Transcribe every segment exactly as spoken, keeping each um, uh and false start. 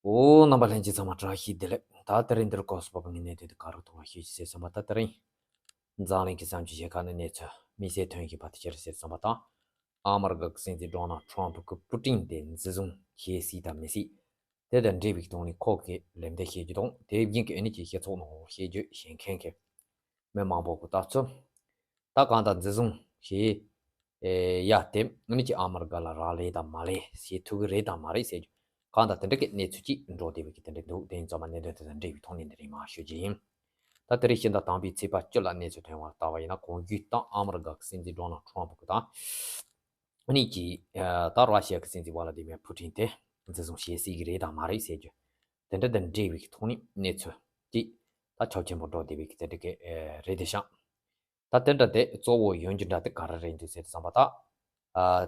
ཨོ། རྣམ་པ་ལྷན་རྒྱས་ཚང་མ་བཀྲ་ཤིས་བདེ་ལེགས། ད་དེ་རིང་འདིར་སྐོར་སོགས་པ་ངའི་གནད་དོན་དེ་ག་རུ་གཏོང་བ་ཤེས་ཀྱི་ཟེར་བསམ་པ། ད་དེ་རིང་འཛམ་གླིང་གི་བསམ་སྤྱོད་ཞེ་ཁ་ནས་གནས་ཚུལ་དམིགས་བསལ་ཐོན་བཞིན་པ་དེ་ཅི་རེད་ཟེར་བསམ་པ་དང་། ཨ་མ་རི་ཀ་གི་སྲིད་འཛིན་ཌོ་ནལ་ཊམ་ཕི་གི་པུ་ཏིན་དེ་འཛིན་བཟུང་བྱེད་སྲིད་དམ་མི་སྲིད། དེ་དང་འབྲེལ་བའི་ཐོག་ནས་ཁོ་གི་ལན་འདེབས་བཤད་རྒྱུ་དང་། དེ་བཞིན་གྱི་ཨ་ནི་ཀྱི་སྤྱི་ཚོགས་ནང་བཤད་རྒྱུ་བཤད་མཁན་གྱི་མི་མང་པོ་གི་ལྟ་ཚུལ། ད་གང་ལྟར་འཛིན་བཟུང་བྱེད་ཡ་དེ་ཨ་ནི་ཀྱི་ཨ་མ་རི་ཀ་ལ་རག་ལས་དང་མ་ལས། བྱེད་ཐུབ་ཀྱི་རེད་དང་མ་རེད་ཟེར་རྒྱུ། གང་ལྟར་དེ་འདྲ་གི་གནས་ཚུལ་ཅིག་འགྲོ་བསྡད་པའི་གི་དེ་འདྲ་འདུག་དེ་ཡིན་ཙང་མ་གནད་དོན་དེ་དང་འབྲེལ་བའི་ཐོག་ནས་འདི་རིང་མར་ཞུ་རྒྱུ་ཡིན། ད་དེ་རིང་ཕྱི་ཟླ་དང་པོའི་ཚེས་པ་བཅུ་ལ་གནས་ཚུལ་ཐོན་པར་ལྟ་བ་ཡིན་ན། གོང་རྒྱུས་དང་ཨ་མ་རི་ཀ་གི་སྲིད་འཛིན་ཌོ་ནལ་ཊམ་ཕི་གི་དང་ཨ་ནི་ཀྱི་ད་ར་ཤི་ཡ་གི་སྲིད་འཛིན་ཝ་ལ་ཏི་མེར་པུ་ཏིན་དེ་འཛིན་བཟུང་བྱེད་སྲིད་ཀྱི་རེད་དང་མ་རེད་ཟེར་རྒྱུ། དེ་འདྲ་དང་འབྲེལ་བའི་ཐོག་ནས་གནས་ཚུལ་ཅིག་ད་ཁྱབ་ཆེན་པོ་འགྲོ་བསྡད་པའི་དེ་འདྲ་གི་རེད་དེ་ཤག་ད་དེ་འདྲ་དེ་གཙོ་བོ་ཡོང་རྒྱུ་འདྲ་དེ་ག་རེ་རེད་འདུག་ཟེར་བསམ་པ། ད་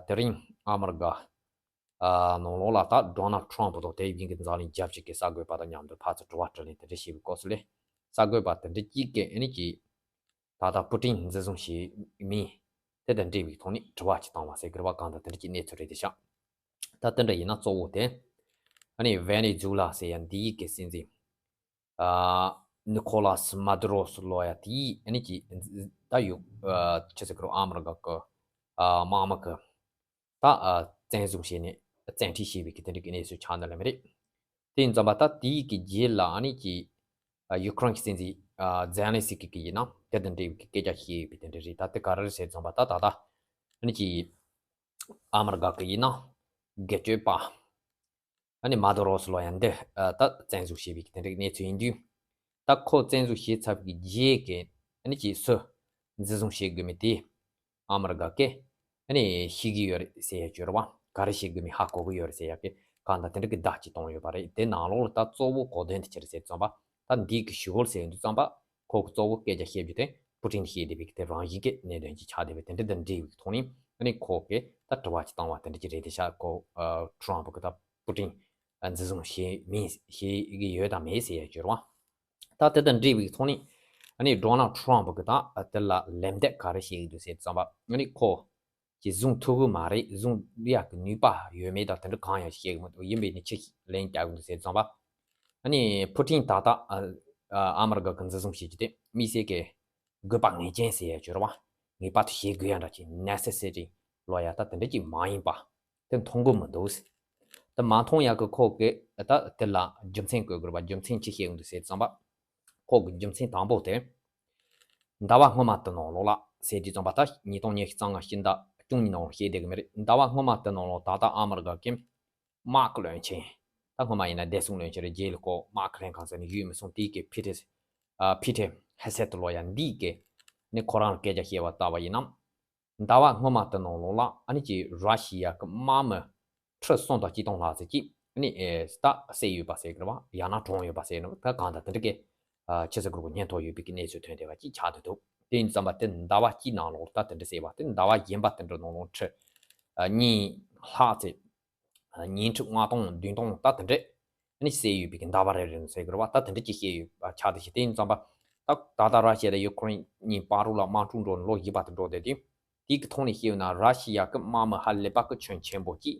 དེ་རིང་ཨ་མ་རི་ཀ་ནང་ལོགས་ལ་ད་ཌོ་ནལ་ཊམ་ཕི་དང་དེ་བཞིན་གྱི་འཛམ་གླིང་རྒྱལ་སྤྱི་གི་གསར་འགོད་པ་དང་མཉམ་དུ་ཕར་ཚུར་དྲི་བ་དྲིས་ལན་དེ་འདྲ་བྱས་པའི་སྐབས་སུ་ལས། གསར་འགོད་པ་དེ་འདྲ་གཅིག་གིས་ཨ་ནི་ཀྱི་ད་ལྟ་པུ་ཏིན་འཛིན་བཟུང་བྱས་མིན་དེ་དང་འབྲེལ་བའི་ཐོག་ནས་དྲི་བ་ཅིག་བཏང་བ་ཟེར་གྱི་རེད་པ། གང་ལྟར་དེ་འདྲ་གྱི་གནས་ཚུལ་རེད་དེ་ཤག་ད་དེ་འདྲ་ཡིན་ན་གཙོ་བོ་དེ་ཨ་ནི་ཝེ་ནེ་ཛུ་ལ་ཟེར་ཡ་འདི་ཡི་གི་སྲིད་འཛིན་ཨ་ནི་ཁོ་ལ་སི་མ་དུ་རོ་ཟེར་ལབ་ཡ་དེ་ཡིས་ཨ་ནི་ཀྱི་ད་ཡོད་ཨ་ཆི་ཟེར་གི་རེད། ཨ་མ་རི་ཀ་གི་ཨ་དམག་མི་གི་ད་ཨ་བཙན་བཟུང་བྱས་ནས་བཙན་ཁྲིད་བྱས་པའི་གི་དེ་འདྲ་གི་གནས་ཚུལ་ཆགས་འདུག་ལབ་མི་རེད། དེ་ཡིན་ཙམ་པ་ད་དེའི་གི་རྗེས་ལ་ཨ་ནི་ཀྱི་ཨ་ཡུ་ཀེ་རེན་གྱི་སྲིད་འཛིན་ཨ་ཛེ་ལན་སི་ཀི་གི་ཡིན་ན་དེ་དང་འབྲེལ་བའི་གི་སྐད་ཆ་བཤད་ཡོད་པའི་དེ་འདྲ་རེད། ད་དེ་ག་རེ་རེད་ཟེར་ཙམ་པ། ད་ད་ལྟ་ཨ་ནི་ཀྱི་ཨ་མ་རི་ཀ་གི་ཡིན་ན་སྒེར་གཅོད་པ་ཨ་ནི་མ་དུ་རོ་ཟེར་ལབ་ཡ་འདི་ཨ་ད་བཙན་བཟུང་བྱས་པའི་གི་དེ་འདྲ་གི་གནས་ཚུལ་ཡིན་དུས། ད་ཁོ་བཙན་བཟུང་བྱས་ཚར་བའི་རྗེས་ཀྱི་ཨ་ནི་ཀྱི་སུ་འཛིན་བཟུང་བྱེད་དགོས་མིན་དེ་ཨ་མ་རི་ཀ་གིས་ཨ་ནི་ཤེས་ཀྱི་ཡོད་རེད་ཟེར་ཡ་ཅིག་ཡོད་རེད་པ། ག་རེ་བྱེད་དགོས་མིན་ཧ་གོ་གི་ཡོད་རེད་ཟེར་ཡ་གི་གང་ལྟར་དེ་འདྲ་གི་བརྡ་ཅིག་བཏང་ཡོད་པ་རེད། དེ་ནང་ལོགས་ལ་ད་གཙོ་བོ་གོ་དོན་དེ་ཅི་རེད་ཟེར་ཙམ་པ། ད་འདི་གི་ཞུ་སྐོར་ཟེར་དུས་ཙམ་པ་ཁོ་གི་གཙོ་བོ་སྐད་ཆ་བཤད་རྒྱུ་དེ་པུ་ཏིན་བཤད་བསྡད་པའི་གི་དེ་རང་བཞིན་གྱི་གནད་དོན་ཅིག་ཆགས་བསྡད་པའི་དེ་འདྲ་དང་འབྲེལ་བའི་ཐོག་ནས་ཨ་ནི་ཁོ་གིས་ད་དྲི་བ་ཅིག་བཏང་བ་དེ་འདྲ་ཅིག་རེད་དེ་ཤག་ཁོ་ཨ་ཊམ་ཕི་གིས་ད་པུ་ཏིན་འཛིན་བཟུང་བྱེད་མིན་བྱེད་ཀྱི་ཡོད་དམ་མེད་ཟེར་ཡ་ཅིག་ཡོད་རེད་པ། ད་དེ་དང་འབྲེལ་བའི་ཐོག་ནས་ཨ་ནི་ཌོ་ནལ་ཊམ་ཕི་གིས་ད་དེ་ལ་ལན་འདེབས་ག་རེ་བྱེད་ཀྱི་འདུག་ཟེར་ཙམ་པ། ཨ་ནི་ཁོ་གིས་བཟུང་ཐུབ་ཀྱི་མ་རེད། བཟུང་ཡག་གི་ནུས་པ་ཡོད་མེད་དང་དེ་འདྲ་གང་ཡང་བཤད་ཀྱི་མི་འདུག་ཡིན་པས་ནི་ཅི་ལན་རྒྱག་གི་འདུག་ཟེར་ཙམ་པ། ཨ་ནི་པུ་ཏིན་ད་ལྟ་ཨ་ཨ་མ་རི་ཀ་གིས་འཛིན་བཟུང་བྱེད་རྒྱུ་དེ་དམིགས་བསལ་གྱི་དགོས་པ་ངེས་ཅན་ཟེར་ཡ་ཅིག་ཡོད་རེད་པ། ངེས་པར་དུ་བྱེད་དགོས་ཡ་འདྲ་ཅིག་ནེ་སེ་སི་ཊི་ལབ་ཡ་ད་དེ་འདྲ་ཅིག་མ་ཡིན་པ། དེ་མཐོང་གི་མི་འདུག་དེ་མ་མཐོང་ཡག་གི་ཁོ་གིས་ད་དེ་ལ་རྒྱུ་མཚན་བཀོད་དགོས་རེད་པ། རྒྱུ་མཚན་ཅི་བཤད་ཀྱི་འདུག་ཟེར་ཙམ་པ། ཁོ་གི་རྒྱུ་མཚན་དང་པོ་དེ། ཟླ་བ་སྔོན་མ་དེ་ནང་ལོགས་ལ་ཟེར་དུས་ཙམ་པ། ད་ཉིས་སྟོང་ཉི་ཤུ་རྩ་ལྔ་ཕྱི་ཟླ་བཅུ་གཉིས་ནང་ལོགས་བཤད་བསྡད་ཀྱི་མ་རེད། ཟླ་བ་སྔོན་མ་དེ་ནང་ལོགས་ད་ལྟ་ཨ་མ་རི་ཀ་གི་དམག་གི་བློན་ཆེན། ད་སྔོན་མ་ཡིན་ན་བདེ་སྲུང་བློན་ཆེན་རེད། རྗེས་ལ་ཁོ་དམག་གི་ལྷན་ཁང་ཟེར་ནས་ཡོད་མི་སོང་། དེའི་གི་ཕི་ཏེ་ཨ་ཕི་ཏེ་ཧེ་སེ་ཏི་ལབ་ཡ་འདི་གིས་ནི་ཁོ་རང་ལ་སྐད་ཆ་བཤད་པ་ལྟ་བ་ཡིན་ན། ཟླ་བ་སྔོན་མ་དེ་ནང་ལོགས་ལ་ཨ་ནི་ཀྱི་ར་ཤི་ཡ་གི་དམག་མི་ཁྲི་གསུམ་དང་གཅིག་སྟོང་ལྷག་ཙམ་ཅིག་ཨ་ནི་ཨེ་ད་བསད་ཡོད་པ་ཟེར་གི་རེད་པ། ཡང་ན་གྲོངས་ཡོད་པ་ཟེར་ནི་ད་གང་ལྟར་དེ་འདྲ་གི་ཨ་ཕྱི་སྲིད་ལྷན་ཁང་གི་སྙན་ཐོ་ཡོད་པའི་གི་གནས་ཚུལ་ཐོན་བསྡད་པ་ཅིག་ཆགས་བསྡད་འདུག་དེ་ཡིན་ཙམ་པ་དེ་ཟླ་བ་གཅིག་ནང་ལོགས་ད་དེ་འདྲ་བསད་པ་དེ། ཟླ་བ་གཞན་པ་དེ་འདྲ་ནང་ལོགས་ཁྲི་ཨ་གཉིས་ལྷག་ཙམ། ཉིན་ཁྲི་ལྔ་སྟོང་བདུན་སྟོང་ད་དེ་འདྲས་ནི་བསད་ཡོད་པའི་གི་ཟླ་བ་རེ་རེ་ནས་ཟེར་གི་རེད་པ། ད་དེ་འདྲས་ཀྱི་བཤད་ཡོད་པ་ཆགས་བསྡད་ཤག་དེ་ཡིན་ཙམ་པ་ད་ད་ལྟ་ར་ཤི་ཡ་དང་ཡུ་ཁུ་རེན་གཉིས་བར་དུ་ལ་དམག་འཁྲུག་འགྲོ་ནས་ལོ་བཞི་བར་དུ་འགྲོ་བསྡད་དུས། དེའི་གི་ཐོག་ནས་བཤད་ཡོད་ན་ར་ཤི་ཡ་གི་དམག་མི་ཧ་ལས་པ་གི་ཁྱོན་ཆེན་པོ་ཅིག་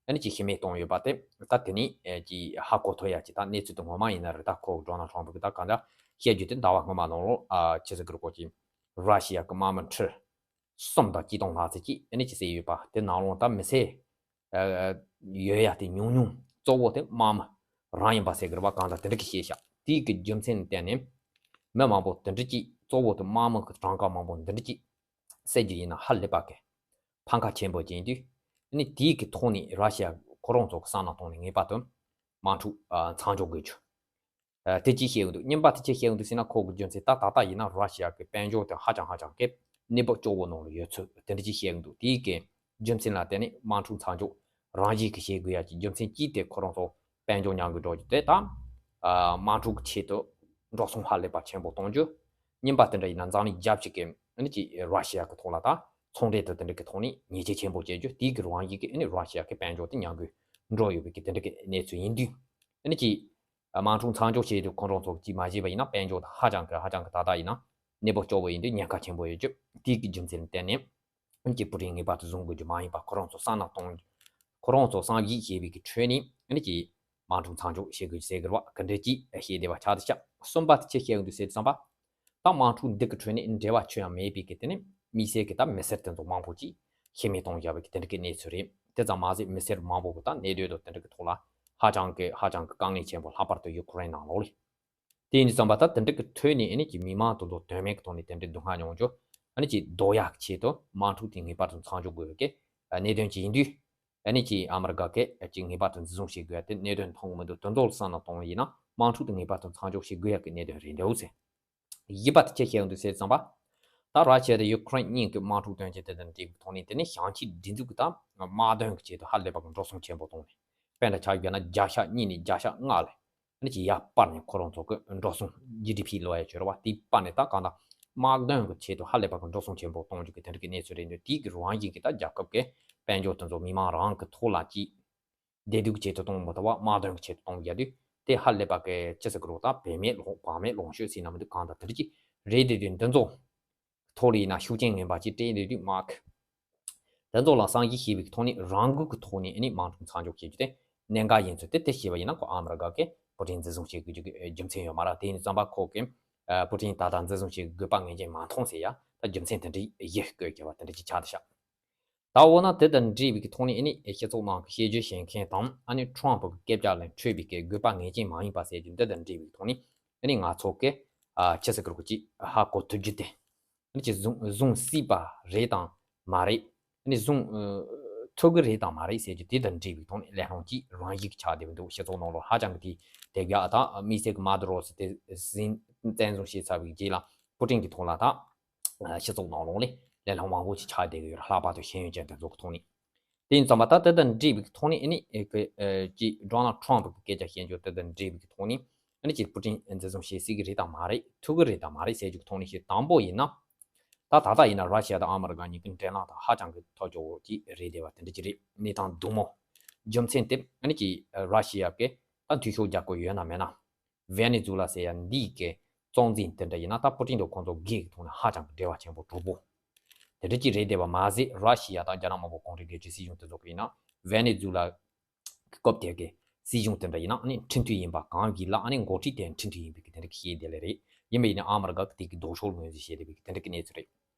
ཨ་ནི་ཅིག་ཤི་རྨས་བཏང་ཡོད་པ་དེ་ད་དེ་ནས་ཨེ་ཅིག་ཧ་གོ་ཐུབ་ཡ་ཅིག་ད་གནས་ཚུལ་དེ་ངོ་མ་ཡིན་ན་རེད། ད་ཁོ་ཌོ་ནལ་ཊམ་ཕི་གི་ད་གང་ལྟར་བཤད་རྒྱུ་དེ་ཟླ་བ་སྔོན་མ་ནང་ལོགས་ཨ་ཕྱི་སྲིད་ལྷན་ཁང་གི་ཅིག་ར་ཤི་ཡ་གི་དམག་མི་ཁྲི་གསུམ་དང་གཅིག་སྟོང་ལྷག་ཙམ་ཅིག་ཨ་ནི་ཅིག་བསད་ཡོད་པ་དེ་ནང་ལོགས་ད་མི་བསད་ཡོད་ཡ་དེ་ཉུང་ཉུང་གཙོ་བོ་དེ་དམག་མི་རང་ཡིན་པ་ཟེར་གི་རེད་པ། གང་ལྟར་དེ་འདྲ་གི་བཤད་ཤག་དེའི་གི་རྒྱུ་མཚན་ལ་བརྟེན་ནས་མི་མང་པོ་དེ་འདྲ་ཅིག་གཙོ་བོ་དེ་དམག་མི་གི་གྲངས་ཀ་མང་པོ་འདི་འདྲ་ཅིག་བསད་རྒྱུ་ཡིན་ན་ཧ་ལས་པ་གི་ཕམ་ཁ་ཆེན་པོ་ཅིག་ཡིན་དུས། ཨ་ནི་དེའི་གི་ཐོག་ནས་ར་ཤི་ཡ་ཁོ་རང་ཚོ་གི་བསམ་བློ་གཏོང་ནས་ངེས་པར་དུ་དམག་འཁྲུག་མཚམས་འཇོག་དགོས་རྒྱུ། ཨ་དེ་ཅིག་བཤད་ཡོང་འདུག་གཉིས་པ་དེ་ཅིག་བཤད་ཡོང་འདུག་ཟེར་ན། ཁོ་གི་རྒྱུ་མཚན་ད་ད་ལྟ་ཡིན་ན་ར་ཤི་ཡ་གི་དཔལ་འབྱོར་དེ་ཧ་ཅང་ཧ་ཅང་གི་གནས་བབ་སྐྱོ་བོ་ནང་ལ་ཡོད་ཚུལ་དེ་འདྲ་ཅིག་བཤད་ཡོང་འདུག་དེའི་གི་རྒྱུ་མཚན་ལ་བརྟེན་ནས་དམག་འཁྲུག་མཚམས་འཇོག་རང་བཞིན་གྱིས་བྱེད་དགོས་ཡ་གི་རྒྱུ་མཚན་གཅིག་དེ་ཁོ་རང་ཚོ་དཔལ་འབྱོར་ཉམས་རྒུད་འགྲོ་རྒྱུ་དེ་དང་། ཨ་དམག་འཁྲུག་གི་ཆེད་དུ་འགྲོ་སོང་ཧ་ལས་པ་ཆེན་པོ་གཏོང་རྒྱུ། གཉིས་པ་དེ་འདྲ་ཡིན་ན་འཛམ་གླིང་རྒྱལ་སྤྱི་གི་ཨ་ནི་ཅིག་ར་ཤི་ཡ་གི་ཐོག་ལ་ད་ཚོང་འབྲེལ་དང་དེ་འདྲ་གི་ཐོག་ནས་ཉེས་ཆད་ཆེན་པོ་བཅད་རྒྱུ། དེའི་གི་རང་བཞིན་གྱིས་ཨ་ནི་ར་ཤི་ཡ་གི་དཔལ་འབྱོར་དེ་ཉམས་རྒུད་འགྲོ་ཡོད་པའི་གི་དེ་འདྲ་གི་གནས་ཚུལ་ཡིན་དུས། ཨ་ནི་ཅིག་དམག་འཁྲུག་མཚམས་འཇོག་བྱེད་དུས་ཁོང་རང་ཚོ་གཅིག་མ་བྱས་པ་ཡིན་ན་དཔལ་འབྱོར་དེ་ཧ་ཅང་གི་ཧ་ཅང་གི་ད་ལྟ་ཡིན་ན་གནས་བབ་སྐྱོ་བོ་ཡིན་དུས་ཉེན་ཁ་ཆེན་པོ་ཡོད་རྒྱུ། དེའི་གི་རྒྱུ་མཚན་ལ་བརྟེན་ནས་ཨ་ནི་ཅིག་པུ་ཏིན་ངེས་པར་དུ་བཟུང་དགོས་རྒྱུ་མ་ཡིན་པ། ཁོ་རང་ཚོ་བསམ་བློ་གཏོང་། ཁོ་རང་ཚོ་བསམ་གཞིག་བྱས་པའི་གི་ཁྲོད་ནས་ཨ་ནི་ཅིག་ དམག་འཁྲུག་མཚམས་འཇོག་བྱེད་དགོས་ཟེར་གི་རེད་བ། ག་འདྲ་ཅིག་བཤད་བསྡད་པ་ཆགས་འདུག་ཤག་གསུམ་པ་དེ་ཅི་བཤད་ཡོང་འདུག་ཟེར་དུས་ཙམ་པ། ད་དམག་འཁྲུག་འདི་གི་ཁྲོད་ནས་འབྲེལ་བ་ཆོ་ཡང་མེད་པའི་གི་དེ་ནས་དམིགས་བསལ་གི་ད་མི་སེར་དེ་ཚོ་མང་པོ་ཅིག་ཤི་རྨས་གཏོང་བཞག་པའི་གི་དེ་འདྲ་གི་གནས་ཚུལ་རེད། དེ་ཙམ་མ་ཟད་མི་སེར་མང་པོ་གི་ད་གནས་སྡོད་དང་དེ་འདྲ་གི་ཐོག་ལ་ཧ་ཅང་གི་ཧ་ཅང་གི་དཀའ་ངལ་ཆེན་པོ། ལྷག་པར་དུ་ཡུ་ཁུ་རེན་ནང་ལོགས་ལ། དེ་ཡིན་དུས་ཙམ་པ་ད་དེ་འདྲ་གི་ཁྲོད་ནས་ཨ་ནི་ཀྱི་མི་མང་དེ་ཚོ་དོན་མེད་གི་ཐོག་ནས་དེ་འདྲའི་སྡུག་བསྔལ་མྱོང་རྒྱུ་ཨ་ནི་ཀྱི་ཟློག་ཡག་གི་ཆེད་དུ་དམག་འཁྲུག་དེ་ངེས་པར་དུ་མཚམས་འཇོག་དགོས་པའི་གི་གནད་དོན་ཅིག་ཡིན་དུས། ཨ་ནི་ཀྱི་ཨ་མི་རི་ཀ་གི་ཀྱི་ངེས་པར་དུ་འཛིན་བཟུང་བྱེད་དགོས་ཡ་དེ་གནད་དོན་མཐོང་གི་མི་འདུག་དེ་ཚོ་ལ་བསམ་བློ་གཏོང་བ་ཡིན་ན་དམག་འཁྲུག་དེ་ངེས་པར་དུ་མཚམས་འཇོག་བྱེད་དགོས་ཡ་གི་གནད་དོན་རེད་འདུག་ཟེར། བཞི་པ་དེ་ཅི་བཤད་ཡོང་འདུག་ཟེར་ཙམ་པ། ད་ར་ཤི་ཡ་དང་ཡུ་ཁུ་རེན་གཉིས་ཀྱི་དམག་འཁྲུག་དོན་རྐྱེན་དེ་དང་འབྲེལ་བའི་ཐོག་ནས་དེ་ནས་ཞིང་ཆེན་སྒྲིག་འཛུགས་ཀྱི་ད་དམག་དོན་གྱི་ཆེད་དུ་ཧ་ལས་པ་གི་འགྲོ་སོང་ཆེན་པོ་བཏང་ནས། དཔེར་ན་ཆ་བཞག་ན་བརྒྱ་ཆ་གཉིས་ནས་བརྒྱ་ཆ་ལྔ་ལ་ཨ་ནི་ཅི་ཡར་སྤར་ནས་ཁོ་རང་ཚོ་གི་འགྲོ་སོང་ཇི་ཌི་པི་ལོ་ཡ་བྱོས་ར་བ་དེ་སྤར་ནས་ད་གང་ལྟར་དམག་དོན་གྱི་ཆེད་དུ་ཧ་ལས་པ་གི་འགྲོ་སོང་ཆེན་པོ་གཏོང་རྒྱུ་གི་དེ་འདྲ་གི་གནས་ཚུལ་རེད་འདུག་དེའི་གི་རང་བཞིན་གྱི་ད་རྒྱལ་ཁབ་ཀྱི་དཔལ་འབྱོར་དེ་ཚོ་མི་མང་རང་གི་ཐོག་ལ་ཅིག་བདེ་སྡུག་ཆེད་དུ་གཏོང་མི་ཐུབ་པ། དམག་དོན་གྱི་ཆེད་དུ་གཏོང་རྒྱུ་དེ་ཧ་ལས་པ་གི་ཅི་ཟེར་གི་རོ། ད་བེད་མེད་ལོང་བག་མེད་ལོང་ཤོས་ཟེར་ན་མི་འདུག་གང་ལྟར་དེ་འདྲ་ཅིག་རེད་དེ་དུས་འདི་ཚོ་ཐོག་ལ་ཡིན་ན་ཤུགས་རྐྱེན་ངན་པ་ཅིག་སྤྲད་དེ་དུས་དམག་དེ་ཚོ་ལ་བསམ་གཞིག་བྱས་པའི་ཐོག་ནས་རང་འགུལ་གྱི་ཐོག་ནས་ཨ་ནི་དམག་འཁྲུག་མཚམས་འཇོག་བྱེད་རྒྱུ་དེ་གནད་འགག་ཡིན་ཚུལ་དེ་དེ་བཤད་པ་ཡིན་ན་ཁོ་ཨ་མི་རི་ཀ་གི་པུ་ཏིན་འཛིན་བཟུང་བྱེད་དགོས་རྒྱུ་གི་རྒྱུ་མཚན་ཡོད་མ་རེད། དེ་ཡིན་ཙམ་པ་ཁོ་གི་པུ་ཏིན་ད་ལྟ་འཛིན་བཟུང་བྱེད་དགོས་པ་ངེས་ཅན་མ་མཐོང་ཟེར་ཡ་ད་རྒྱུ་མཚན་དེ་འདྲའི་ཡིད་སྐྱོ་བྱས་པ་དེ་འདྲ་ཅིག་ཆགས་འདུག་ཤག་ད་འོ་ན་དེ་དང་འབྲེལ་བའི་ཐོག་ནས་ཨ་ནི་སྤྱི་ཚོགས་ནང་གི་བཤད་རྒྱུ་བཤད་མཁན་དང་ཨ་ནི་ཁྲོམ་ཕུ་གི་སྐད་ཆ་ལ་འཕྲོད་པའི་གི་དགོས་པ་ངེས་ཅན་མ་ཡིན་པ་ཟེར་རྒྱུ་འདི་དང་འབྲེལ་བའི་ཐོག་ནས་ཨ་ནི་ང་ཚོ་གི་ཨ་ཅི་ཟེར་གི་རོ་ཅིག་ཧ་གོ་ཐུབ་རྒྱུ་དེ། ཨ་ནི་ཅིག་བཟུང་བཟུང་སྲིད་པ་རེད་དང་མ་རེད། ཨ་ནི་བཟུང་ཨ་ཐུབ་གི་རེད་དང་མ་རེད་ཟེར་རྒྱུ་དེ་དང་འབྲེལ་བའི་ཐོག་ནས་གླེང་སློང་ཅིག་རང་བཞིན་གྱི་ཆགས་བསྡད་པ་འདུག་སྤྱི་ཚོགས་ནང་ལོགས་ཧ་ཅང་གི་དེ་དེ་ག་ཨ་ད་དམིགས་བསལ་གི་མ་དུ་རོ་སི་དེ་ཟིན་བཙན་བཟུང་བྱས་ཚར་བའི་རྗེས་ལ་པུ་ཏིན་གྱི་ཐོག་ལ་ད་སྤྱི་ཚོགས་ནང་ལོགས་ལས་གླེང་སློང་མང་པོ་ཅིག་ཆགས་བསྡད་ཀྱི་ཡོད་རེད། ལྷག་པར་དུ་ཤེས་ཡོན་ཅན་དེ་ཚོ་གི་ཐོག་ནས། དེ་ཡིན་ཙམ་པ་ད་དེ་དང་འབྲེལ་བའི་ཐོག་ནས་ཨ་ནི་ཨེ་ཀི་ཨེ་ཀྱི་ཌོ་ནལ་ཊམ་ཕུ་གི་སྐད་ཆ་བཤད་རྒྱུ་དེ་དང་འབྲེལ་བའི་ཐོག་ནས་ཨ་ནི་ཅིག་པུ་ཏིན་འཛིན་བཟུང་བྱེད་སྲིད་ཀྱི་རེད་དང་མ་རེད། ཐུབ་ཀྱི་རེད་དང་མ་རེད་ཟེར་རྒྱུ་གི་ཐོག་ནས་ཞིག་དང་པོ་ཡིན་ན། ད་ད་ལྟ་ཡིན་ན་ར་ཤི་ཡ་དང་ཨ་མི་རི་ཀ་གཉིས་ཀྱི་འབྲེལ་ལམ་དང་ཧ་ཅང་གི་ཐག་ཆོད་པོ་ཅིག་རེད་བསྡད་པ་དེ་འདྲ་ཅིག་རེད། གནས་སྟངས་སྡུག་མོ། རྒྱུ་མཚན་དེ་ཨ་ནི་ཅིག་ར་ཤི་ཡ་གི་ད་འཐུས་ཤོར་རྒྱག་དགོས་ཡོད་ན་མེད་ན། ཝེ་ནེ་ཛུ་ལ་ཟེར་ཡ་འདི་གི་གཙོ་འཛིན་དེ་འདྲ་ཡིན་ན་ད་པུ་ཏིན་དང་ཁོང་ཚོ་སྒེར་གྱི་ཐོག་ནས་ཧ་ཅང་གི་འབྲེལ་བ་ཆེན་པོ་གྲོགས་པོ་དེ་འདྲ་ཅིག་རེད་བསྡད་པ་མ་ཟད། ར་ཤི་ཡ་དང་རྒྱ་ནག་དམར་པོ་གུང་ཁྲན་སྒེར་གྱི་སྲིད་གཞུང་དེ་ཚོ་གི་ཡིན་ན་ཝེ་ནེ་ཛུ་ལ་གི་སྐབས་དེ་གི་སྲིད་གཞུང་དེ་འདྲ་ཡིན་ན་ཨ་ནི་ཁྲིམས་མཐུན་ཡིན་པ་གང་གི་ལ་ཨ་ནི་འགོ་ཁྲིད་དེ་ཁྲིམས་མཐུན་ཡིན་པའི་གི་དེ་འདྲ་གི་ཤེས་བསྡད་ལེ་རེད། ཡིན་པ་ཡིན་ན་ཨ་མི་རི་ཀ་གི་དེ་གི་ལྡོག་ཕྱོགས་ངོས་འཛིན་བྱས་བསྡད་པའི་གི་དེ་འདྲ་གི་གནས་ཚུལ་རེད།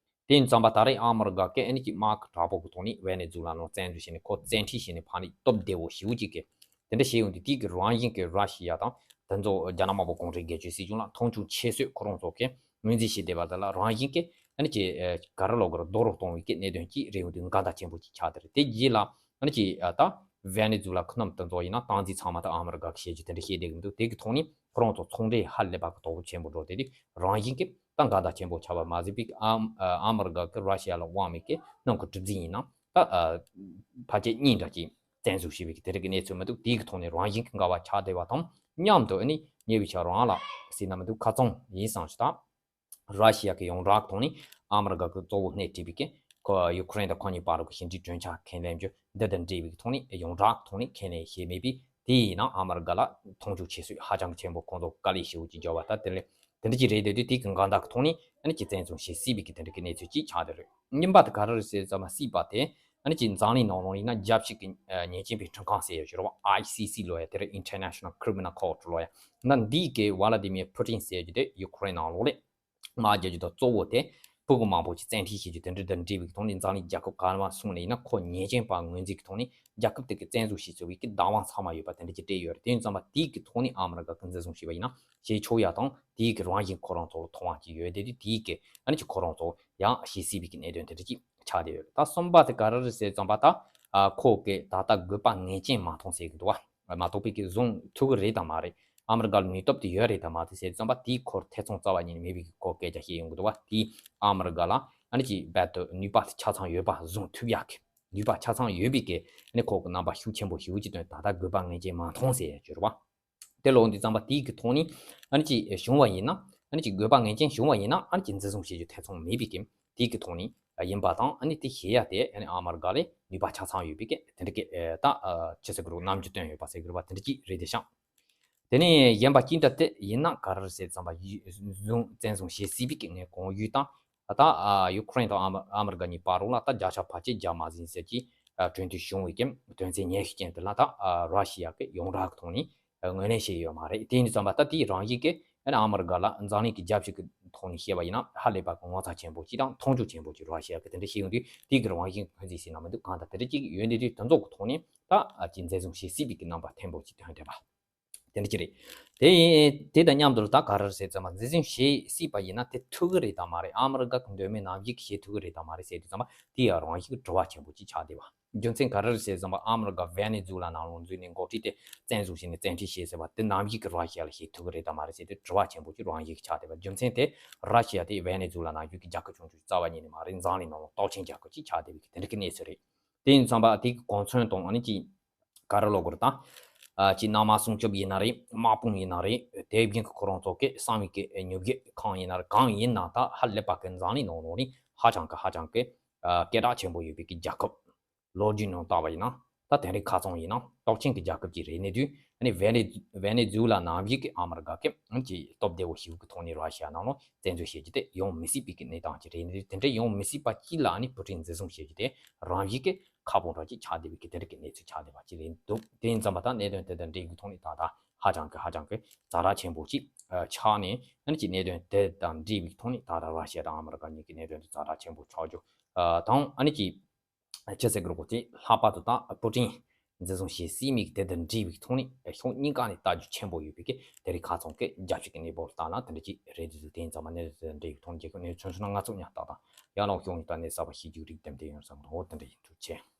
དེ་ཡིན་ཙམ་པ་ད་རེས་ཨ་མི་རི་ཀ་གི་ཨ་ནི་ཅིག་དམག་གི་དྲག་པོ་གི་ཐོག་ནས་ཝེ་ནེ་ཛུ་ལ་ནང་བཙན་འཛུལ་བྱས་ནས་ཁོ་བཙན་ཁྲིད་བྱས་ནས་ཕ་ནས་སྟོབས་བདེ་བོ་ཞེ་པོ་ཅིག་གི་དེ་འདྲ་བྱས་ཡོང་དུས་དེའི་གི་རང་བཞིན་གི་ར་ཤི་ཡ་དང་དེ་ཚོ་རྒྱ་ནག་དམར་པོ་གུང་ཁྲན་སྒེར་གཅོད་སྲིད་གཞུང་ལ་མཐོང་ཆུང་ཆེ་ཤོས་ཁོ་རང་ཚོ་གི་ངོས་འཛིན་བྱས་བསྡད་པ་དེ་ལ་རང་བཞིན་གི་ཨ་ནི་ཅིག་ག་རེ་ལབ་དགོས་རེད། རྡོག་རོལ་གཏོང་བའི་གི་གནད་དོན་ཅིག་རེད་ཡོང་དུས་འགལ་ཟླ་ཆེན་པོ་ཅིག་ཆགས་བསྡད་རེད། དེ་རྗེས་ལ་ཨ་ནི་ཅིག་ད་ཝེ་ནེ་ཛུ་ལ་ཁོ་རྣམས་དེ་ཚོ་ཡིན་ན་སྟངས་འཛིན་ཚང་མ་ད་ཨ་མི་རི་ཀ་གི་བྱེད་རྒྱུ་དེ་འདྲ་བཤད་བསྡད་གི་འདུག་དེ་གི་ཐོག་ནས་ཁོ་རང་ཚོ་ཚོང་འབྲེལ་ཧ་ལས་པ་གི་དོ་ཕོག་ཆེན་པོ་འགྲོ་བསྡད་དུས་རང་བཞིན་གི་ད་འགལ་ཟླ་ཆེན་པོ་ཆགས་པ་མ་ཟད་པའི་ཨ་ཨ་མི་རི་ཀ་གི་ར་ཤི་ཡ་ལ་དབང་མེད་ཀི་སྣུམ་གི་གྲུ་གཟིངས་ཡིན་ན་ད་ཕལ་ཆེར་གཉིས་འདྲ་ཅིག་བཙན་འཛུལ་བྱས་པའི་གི་དེ་རིགས་ཀྱི་གནས་ཚུལ་མི་འདུག་དེའི་གི་ཐོག་ནས་རང་བཞིན་གི་འགལ་བ་ཆགས་བསྡད་པ་དང་མཉམ་དུ་ཨ་ནི་ཉེ་བའི་ཆར་རང་ལ་ཟེར་ན་མི་འདུག་ཁ་ཚང་ཡིན་བསམ་ཞིག་ད་ར་ཤི་ཡ་གི་ཡོངས་གྲགས་ཐོག་ནས་ཨ་མི་རི་ཀ་གི་གཙོ་བོ་སྣེ་ཁྲིད་པའི་གི་ཁོ་ཡུ་ཁུ་རེན་དང་ཁོ་གཉིས་བར་གི་ཞི་འགྲིག་གྲོས་འཆར་ཁས་ལེན་རྒྱུ་འདི་དང་འབྲེལ་བའི་གི་ཐོག་ནས་ཡོངས་གྲགས་ཐོག་ནས་ཁས་ལེན་བྱས་མེད་པས། དེ་ཡིན་ན་ཨ་མི་རི་ཀ་ལ་མཐོང་ཆུང་བྱེད་སྲོལ་ཧ་ཅང་གི་ཆེན་པོ། ཁོང་ཚོ་དཀའ་ལས་ཞེ་པོ་ཅིག་འཇོག་པ་ད་དེ་ལས་དེ་འདྲ་ཅིག་རེད་བསྡད་དུས་དེ་གི་འགལ་ཟླ་གི་ཐོག་ནས་ཨ་ནི་ཅིག་བཙན་བཟུང་བྱེད་སྲིད་པའི་གི་དེ་འདྲ་གི་གནས་ཚུལ་ཅིག་ཆགས་བསྡད་རེད། གཉིས་པ་དེ་ག་རེ་རེད་ཟེར་ཙམ་པ་སྲིད་པ་དེ་ཨ་ནི་ཅིག་འཛམ་གླིང་ནང་ལོགས་ཡིན་ན་རྒྱལ་སྤྱི་གི་ཉེས་ཅན་པའི་ཁྲིམས་ཁང་ཟེར་ཡ་ཞིག་རེད་བ། ཨའི་སི་སི་ལོ་ཡ་དེ་རེད། International Criminal Court ལོ་ཡ། ད་འདིའི་གི་ཝ་ལ་དི་མིར་ཕུ་ཏིན་ཟེར་རྒྱུ་དེ་ཡུ་ཁུ་རེན་ནང་ལོགས་ལས། དམག་རྒྱག་རྒྱུ་དང་གཙོ་བོ་དེ་ཕྲུ་གུ་མང་པོ་ཅིག་བཙན་ཁྲིད་བྱེད་རྒྱུ་དེ་འདྲ་དང་འབྲེལ་བའི་ཐོག་ནས་འཛམ་གླིང་རྒྱལ་ཁབ་ག་བ་སོང་ནས་ཡིན་ན་ཁོ་ཉེས་ཅན་པ་ངོས་འཛིན་གྱི་ཐོག་ནས་རྒྱལ་ཁབ་དེ་གི་བཙན་བཟུང་བྱེད་ཚུལ་བའི་གི་བདག་དབང་ཚང་མ་ཡོད་པ་དེ་འདྲ་ཅིག་སྤྲད་ཡོད་རེད། དེ་ཡིན་ཙམ་པ་དེའི་གི་ཐོག་ནས་ཨ་མི་རི་ཀ་གི་འཛིན་བཟུང་བྱས་པ་ཡིན་ན་བྱེད་ཆོག་ཡ་དང་དེའི་གི་རང་བཞིན་ཁོ་རང་ཚོར་མཐོང་བ་ཅིག་ཡོད་དེ་དུས་དེའི་གི་ཨ་ནི་ཅིག་ཁོ་རང་ཚོ་ཡང་བྱེད་སྲིད་པའི་གི་གནད་དོན་དེ་འདྲ་ཅིག་ཆགས་བསྡད་ཡོད་རེད། ད་གསུམ་པ་དེ་ག་རེ་རེད་ཟེར་ཙམ་པ་ད་ཁོ་གི་ད་ལྟ་དགོས་པ་ངེས་ཅན་མ་མཐོང་ཟེར་གི་འདུག་བ། མ་གཏོགས་པའི་གི་བཟུང་ཐུབ་གི་རེད་དང་མ་རེད། ཨ་མི་རི་ཀ་ལ་ནུས་སྟོབས་དེ་ཡོད་རེད་དང་མ་རེད་ཟེར་ཙམ་པ་དེའི་སྐོར་ཐེ་ཚོམ་རྩ་བ་ཉིད་ནས་མེད་པའི་གི་སྐོར་སྐད་ཆ་བཤད་ཡོང་གི་འདུག་བ། དེས་ཨ་མི་རི་ཀ་ལ་ཨ་ནི་ཅིག་རྦད་དེ་ནུས་པ་དེ་ཆ་ཚང་ཡོད་པ། བཟུང་ཐུབ་ཡག་གི་ནུས་པ་ཆ་ཚང་ཡོད་པའི་གི་ཨ་ནི་ཁོ་གི་རྣམ་པ་ཤུགས་ཆེན་པོ་ཞེ་པོ་ཅིག་སྟོན། ད་ལྟ་དགོས་པ་ངེས་ཅན་མ་མཐོང་ཟེར་ཡ་ཅིག་རེད་བ། དེ་ལོག་འདི་ཙམ་པ་དེའི་གི་ཐོག་ནས་ཨ་ནི་ཅིག་བྱུང་བ་ཡིན་ན་ཨ་ནི་ཅིག་དགོས་པ་ངེས་ཅན་བྱུང་བ་ཡིན་ན་ཨ་ནི་ཅིག་འཛིན་བཟུང་བྱེད་རྒྱུ་ཐེ་ཚོམ་མེད་པའི་གི་དེའི་གི་ཐོག་ནས་ཡིན་པ་དང་། ཨ་ནི་དེ་བྱེད་ཡ་དེ་ཨ་ནི་ཨ་མི་རི་ཀ་ལས་ནུས་པ་ཆ་ཚང་ཡོད་པའི་གི་དེ་འདྲ་གི་ད་ཅི་ཟེར་གི་རོ། རྣམ་འགྱུར་སྟོན་ཡོད་པ་ཟེར་གི་རོ་བ། དེ་འདྲ་ཅིག་རེད་དེ་ཤང་། དེ་ནས་གཞན་པ་ཅི་འདྲ་དེ་ཡིན་ན་ག་རེ་ཟེར་ཙམ་པ་ཡི་བཟུང་བཙན་བཟུང་བྱེད་སྲིད་པའི་གི་ངས་གོང་ཡུལ་དང་ད་ཡུ་ཁུ་རེན་དང་ཨ་མི་ཨ་མི་རི་ཀ་གཉིས་བར་རོགས་ལ་ད་བརྒྱ་ཆ་ཕལ་ཆེར་བརྒྱ་མ་ཟིན་ཟེར་གྱི་གྲོས་མཐུན་བྱུང་བའི་གི་དོན་ཚན་ཉེར་བཞི་ཅན་དེ་ལ་ད་ར་ཤི་ཡ་གི་ཡོངས་གྲགས་ཀྱི་ཐོག་ནས་ ངོས་ལེན་བྱས་ཡོད་མ་རེད། དེ་ཡིན་དུས་ཙམ་པ་ད་དེའི་རང་བཞིན་གྱིས་ཨ་ནི་ཨ་མི་རི་ཀ་ལ་འཛམ་གླིང་གི་རྒྱལ་སྤྱི་གི་ཐོག་ནས་བཤད་པ་ཡིན་ན་ཧ་ལས་པ་གི་ངོ་མཚར་ཆེན་པོ་ཅིག་དང་མཐོང་ཆོས་ཆེན་པོ་ཅིག་ར་ཤི་ཡ་གི་དེ་འདྲ་བཤད་ཡོང་དུས་དེའི་གི་རང་བཞིན་ངོས་འཛིན་བྱེད་ན་མི་འདུག་གང་ལྟར་དེ་འདྲ་ཅིག་ཡོད་འདི་དུས་དེ་ཚོ་གི་ཐོག་ནས་ད་ཅིག་འཛིན་བཟུང་བྱེད་སྲིད་པའི་གི་རྣམ་པ་ཐོན་པོ་ཅིག་ཐོན་བསྡད་པ། དེ་འདྲ་ཅིག་རེད། དེ་ཡིན་དེ་དང་མཉམ་དུ་ད་ག་རེ་རེད་ཟེར་ཙམ་པ་འཛིན་བཟུང་བྱེད་སྲིད་པ་ཡིན་ན་དེ་ཐུབ་ཀྱི་རེད་དམ་མ་རེད། ཨ་མི་རི་ཀ་གི་འདོད་མོས་ནམ་ཞིག་བྱེད་ཐུབ་ཀྱི་རེད་དམ་མ་རེད་ཟེར་དུས་ཙམ་པ་དེ་ཡང་རང་བཞིན་གྱི་དྲི་བ་ཆེན་པོ་ཅིག་ཆགས་བསྡད་པ། རྒྱུ་མཚན་ག་རེ་རེད་ཟེར་ཙམ་པ་ཨ་མི་རི་ཀ་ཝེ་ནེ་ཛུ་ལ་ནང་ལོགས་འཛུལ་ནས་འགོ་ཁྲིད་དེ་བཙན་བཟུང་བྱས་ནས་བཙན་ཁྲིད་བྱས་ཟེར་བ་དེ་ནམ་ཞིག་གི་ར་ཤི་ཡ་ལ་བྱེད་ཐུབ་ཀྱི་རེད་དམ་མ་རེད་ཟེར་དུས་དྲི་བ་ཆེན་པོ་ཅིག་རང་བཞིན་གྱི་ཆགས་བསྡད་པ། རྒྱུ་མཚན་དེ་ར་ཤི་ཡ་དེ་ཝེ་ནེ་ཛུ་ལ་ནང་བཞིན་གྱི་རྒྱལ་ཁབ་ཆུང་ཆུང་རྩ་བ་ཉིད་ནས་མ་རེད། འཛམ་གླིང་ནང་ལ་སྟོབས་ཆེན་རྒྱལ་ཁབ་ཅིག་ཆགས་བསྡད་པའི་གི་དེ་འདྲ་གི་གནས་ཚུལ་རེད། དེ་ཡིན་ཙམ་པ་དེ་གི་གོ་མཚོན་དང་ཨ་ནི་ཅིག་ག་རེ་ལབ་དགོས་རེད་ད། ཨ་ཅིག་ནང་མ་སྲུང་སྐྱོབ་ཡིན་ན་རེད། དམག་དཔུང་ཡིན་ན་རེད། དེ་བཞིན་གི་ཁོ་རང་ཚོ་གི་གསང་བའི་གི་ཉོ་སྒྱུ་ཁང་ཡིན་ན་རེད། གང་ཡིན་ན་ད་ཧ་ལས་པ་གི་འཛམ་གླིང་ནང་ལོགས་ནས་ཧ་ཅང་གི་ཧ་ཅང་གི་ཨ་སྐད་གྲགས་ཆེན་པོ་ཡོད་པའི་གི་རྒྱལ་ཁབ། ལོ་རྒྱུས་ནང་བལྟས་པ་ཡིན་ན་ད་དེང་རབས་ཁ་ཚང་ཡིན་ན་སྟོབས་ཆེན་གྱི་རྒྱལ་ཁབ་ཅིག་རེད་ནས་དུས་ཨ་ནི་ཝེ་ནེ་ཝེ་ནེ་ཛུ་ལ་ནང་བཞིན་གྱི་ཨ་མི་རི་ཀ་གི་ཨ་ནི་ཅིག་སྟོབས་བདེ་བོ་ཞིག་གི་ཐོག་ནས་ར་ཤི་ཡ་ནང་ལོགས་བཙན་འཛུལ་བྱེད་རྒྱུ་དེ་ཡོང་མི་སྲིད་པའི་གི་གནས་སྟངས་ཅིག་རེད་ནས་དུས་དེ་འདྲ་ཡོང་མི་སྲིད་པ་ཅིག་ལ་ཨ་ནི་པུ་ཏིན་འཛིན་བཟུང་བྱེད་རྒྱུ་དེ་རང་བཞིན་གྱི་ཁག་པོ་འདྲ་ཅིག་ཆགས་བསྡད་པའི་གི་དེ་འདྲ་གི་གནས་ཚུལ་ཆགས་བསྡད་པ་ཅིག་རེད་འདུག་དེ་ཡིན་ཙམ་པ་ད་གནད་དོན་དེ་དང་འབྲེལ་བའི་ཐོག་ནས་ད་ལྟ་ཧ་ཅང་གི་ཧ་ཅང་གི་ཛ་དྲག་ཆེན་པོ་ཅིག་ཆགས་ནས་ཨ་ནི་ཅིག་གནད་དོན་དེ་དང་འབྲེལ་བའི་ཐོག་ནས་ད་ལྟ་ར་ཤི་ཡ་དང་ཨ་མི་རི་ཀ་གཉིས་ཀྱི་གནད་དོན་དེ་ཛ་དྲག་ཆེན་པོ་ཆགས་རྒྱུ་དང་ཨ་ནི་ཅིག་ཅི་ཟེར་གི་རེད་གོ་དེ་ལྷག་པར་དུ་ད་པུ་ཏིན་འཛིན་བཟུང་བྱེད་སྲིད་མིན་དེ་དང་འབྲེལ་བའི་ཐོག་ནས་ཕྱོགས་གཉིས་ཀ་ནས་ལྟ་རྒྱུ་ཆེན་པོ་ཡོད་པའི་གི་དེ་རིང་ཁ་ཚང་གི་རྒྱལ་སྤྱི་གི་གནས་བབ་ལྟ་ན་དེ་འདྲ་ཅིག་རེད་འདུག་དེ་ཡིན་ཙང་མ་གནས་ཚུལ་དང་འབྲེལ་བའི་ཐོག་ནས་རྒྱལ་ཁབ་གནས་ཚུལ་ཚུན་ཚོད་ན་ང་ཚོ་ཉག་ཏག་ཏག་ཡང་ལོག་ཤོག་ཉི་ལྟ་གནས་གསར་པ་ཤེས་རྒྱུ་རིགས་དེ་འདྲ་ཡོང་བསམ་རོགས་དེ་འདྲ་ཡིན། ཐུགས་རྗེ་ཆེ།